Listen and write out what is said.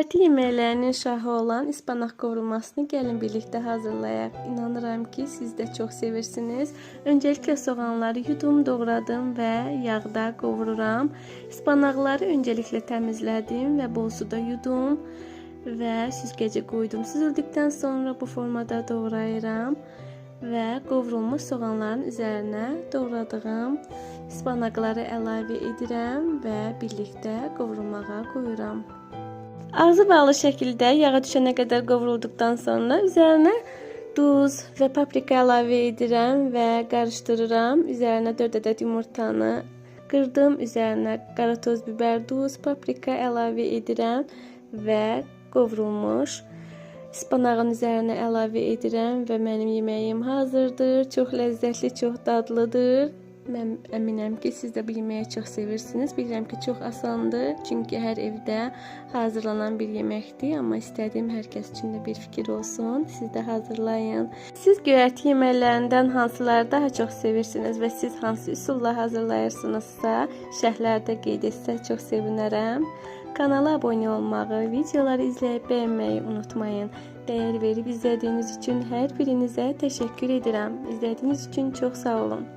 Göyərti yeməklərinin şahı olan ıspanaq qovurmasını gəlin birlikdə hazırlayaq. İnanıram ki, siz də çox sevirsiniz. Öncəliklə soğanları yudum, doğradım və yağda qovururam. Ispanaqları öncəliklə təmizlədim və bol suda yudum və süzgəcə qoydum. Süzüldükdən sonra bu formada doğrayıram və qovrulmuş soğanların üzərinə doğradığım ıspanaqları əlavə edirəm və birlikdə qovurmağa qoyuram. Ağzı bağlı şəkildə yağa düşənə qədər qovrulduqdan sonra üzərinə duz və paprika əlavə edirəm və qarışdırıram. Üzərinə 4 ədəd yumurtanı qırdım. Üzərinə qara toz biber, duz, paprika əlavə edirəm və qovrulmuş ıspanağın üzərinə əlavə edirəm və mənim yeməyim hazırdır. Çox ləzzətli, çox dadlıdır. Mən əminəm ki, siz də bu yeməyi çox sevirsiniz. Bilirəm ki, çox asandır. Çünki hər evdə hazırlanan bir yeməkdir. Amma istədiyim hər kəs üçün də bir fikir olsun. Siz də hazırlayın. Siz göyərti yeməklərindən hansıları daha çox sevirsiniz və siz hansı üsulla hazırlayırsınızsa, şərhlərdə qeyd etsəz çox sevinərəm. Kanala abunə olmağı, videoları izləyib bəyənməyi unutmayın. Dəyər verib izlədiyiniz üçün hər birinizə təşəkkür edirəm. İzlədiyiniz üçün çox sağ olun.